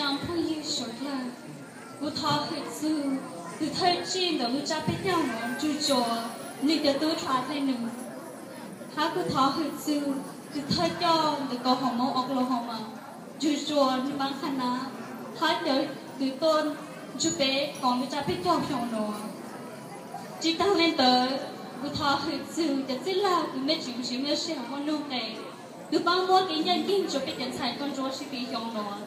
Phooj ywg suav dlawg, kuv thov hwm txug tus thawj tswj ntawm lub tsab peb caug nuav Ntsuag Tsua, nwg cov tub dlha dlej num. Hab kuv thov hwm txug tus thawj coj ntawm Kauv Haum Moob Oklahoma, Ntsuag Tsua, nwg paab qha nab, hab cov kws tuaj nrug peb koom lub tsab peb caug xyoo nuav. Tsi taag le ntawd, kuv thov hwm txug cov txwj lawg kws mej tseem siv mej lub sij hawm muaj nuj nqes, kws paab muab kev ncaj nceeg rua peb cov ntxhais nkauj ntsuab sib pim xyoo nuav,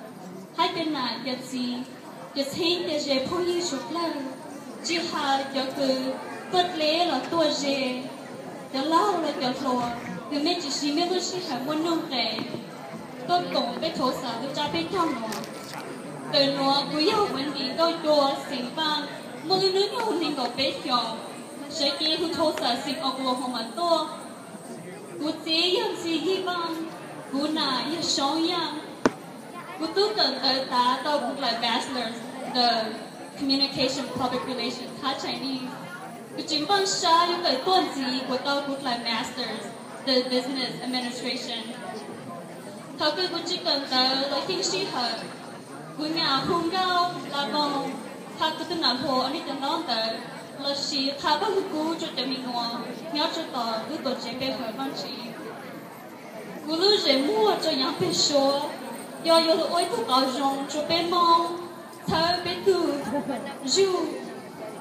hab cov nam cov txiv, cov txheeb cov ze phooj ywg suav dlawg, tsi has cov kws tuaj dleb los tuaj ze, cov laug los cov hluas, kws mej tseem siv mej lub sij hawm muaj nuj nqes tuaj koom peb thaus xav lub tsab peb caug nuav. Ntawm nuav kuv yog Wendy Nkauj Cua, xeem Vaaj, muaj lub hnub nyoog neeg nkaum peb xyoos, sawv cev huv Tulsa, xeem Oklahoma tuaj. Kuv txiv yog Ntxhi Yig Vaaj, kuv nam yog Soob Yaaj. Kuv tub kawm ntawv tav tau kuv dlaim Bachelor's ntawm Communication Public Relations hab Chinese. Kuv tseem npaaj sab yuav kawm tuaj ntxiv kuas tau kuv dlaim Master's ntawm Business Administration. Thaum kws kuv tsi kawm ntawv los yeej sij hawm, kuv nyam hu nkauj, laj voog, has kuv tug nam hluas ua neej cov ntaub ntawv, los sis qha Vaaj Lug Kub rua cov me nyuam nyob rua tom lub tuam tsev pe hawm Vaajtswv. Kuv lub zeem muag rua nyaav peg suav, yog yuav lug ua ib tug qauv zoo rua peb Moob, txhawb peb tug zug,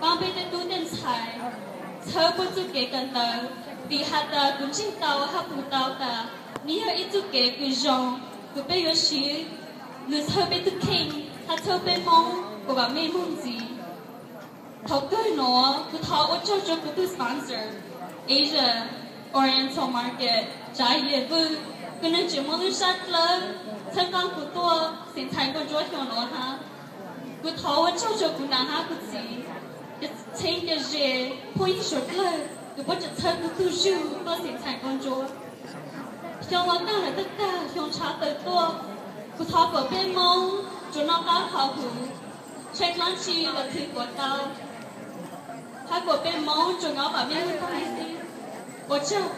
paab peb tej tub tej ntxhais, txhawb puab txuj kev kawm ntawv, vim has tas kuv ntseeg tau hab pum tau tas nwg yog ib txuj kev kws zoo, kws peb yuav siv nwg txhawb peb tug kheej hab txhawb peb Moob kuas vaam mej moog ntxiv. Thaum kawg nuav kuv thov ua tsaug rua kuv tug sponsor, Asia Oriental Market, Tsav Yim Vwj, kws nwg tseem muaj lub sab dlawb txhawb nqaag kuv tuaj xeem ntxhais nkauj ntsuab xyoo nuav hab. Kuv thov ua tsaug rua kuv nam hab kuv txiv, cov txheeb cov ze, phooj ywg suav dlawg kws puab tseem txhawb kuv tug zug tuaj xeem ntxhais nkauj ntsuab. Xyoo los tag lawm, tag tag xyoo ntshaw tawm tuaj, kuv thov kuas peb Moob tsuas noj qab haus huv, tshee dlaab tsi los thwm kuas tau, hab kuas peb Moob tsuas nyob vaam mej lub ntuj xwb. Ua tsaug.